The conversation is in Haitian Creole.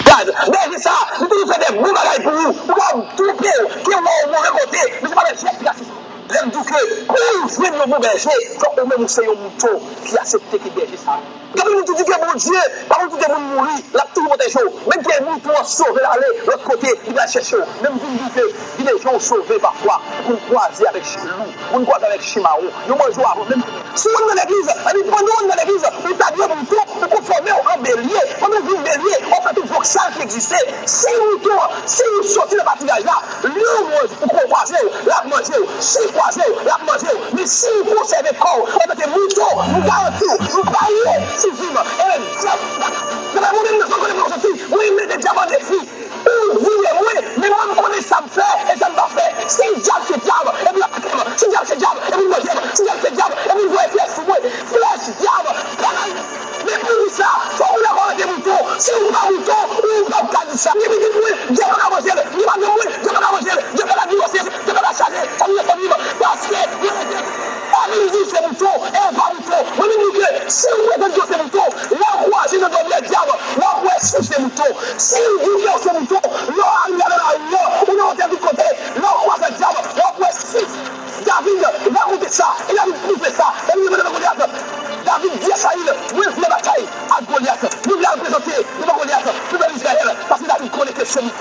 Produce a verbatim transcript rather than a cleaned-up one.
Gad, bèje sa, li toujou fè de bon bagay pou ou. Ou ka twonpe w, ke wè w move kote, men se pa bèje a ki ka chèche. Lè m di w ke pou w jwenn yon bon bèje, fòk ou menm ou se yon mouton ki aksepte ke bèje sa. Gen anpil moun ki di ke Bondye pa konn kite moun mouri, l ap toujou pwoteje w. Men ke mouton an sove l ale lòt kote, li pral chèche w. Men m vin di w ke gen de jan w sove pafwa, ou konn kwaze avèk lou, ou konn kwaze avèk chen mawon. Yo manje w avan menm. Si w ann nan legliz, epi pandan w ann nan legliz, ou ta dwe mouton, ou konfòme w an belye. Pandan w vin belye, w ap fè tout vòksal ki egziste. Si mouton an, si ou soti nan patiraj la, lyon manje, ou kwaze w, l ap manje w. Chen kwaze w, l ap manje w. Men si ou konsève kò w antanke mouton, m garanti w, m parye sou vi m. E dyab, dyab, mwen menm nan zòn kote mwen soti, mwen mete dyab an defi. Ou vire mwen, men mwen m konnen sa m fè e sa m pa fè. Si dyab se dyab, epi l atake m. Si dyab se dyab, epi l manje m. Si dyab se dyab, epi l voye flèch sou mwen. Flèch dyab, pa nan men pou di sa, fòk ou dakò antanke mouton. Si ou pa mouton, ou p ap ka di sa. Ni pitit mwen, dyab pa ka manje l. Ni madanm mwen, dyab pa ka manje l. Dyab pa ka divòse, dyab pa ka chaje. Sa m nan fanmi m, paske mwen rete. Ann di se mouton, e ou pa mouton. Mwen menm di ke si ou pretann ke w se mouton, lè w kwaze nan dòmi ak dyab, w ap wè si w se mouton. Si w di ke w se mouton, lè w arive nan lari an, ou nan otèl tout kote, lè w kwaze ak dyab, w ap wè si. David rakonte sa, e David pwouve sa. E li mande Golyat, David di a Sayil, mwen vle batay ak Golyat, mwen vle al prezante devan Golyat pou pèp Izrayèl, paske David konnen ke se li.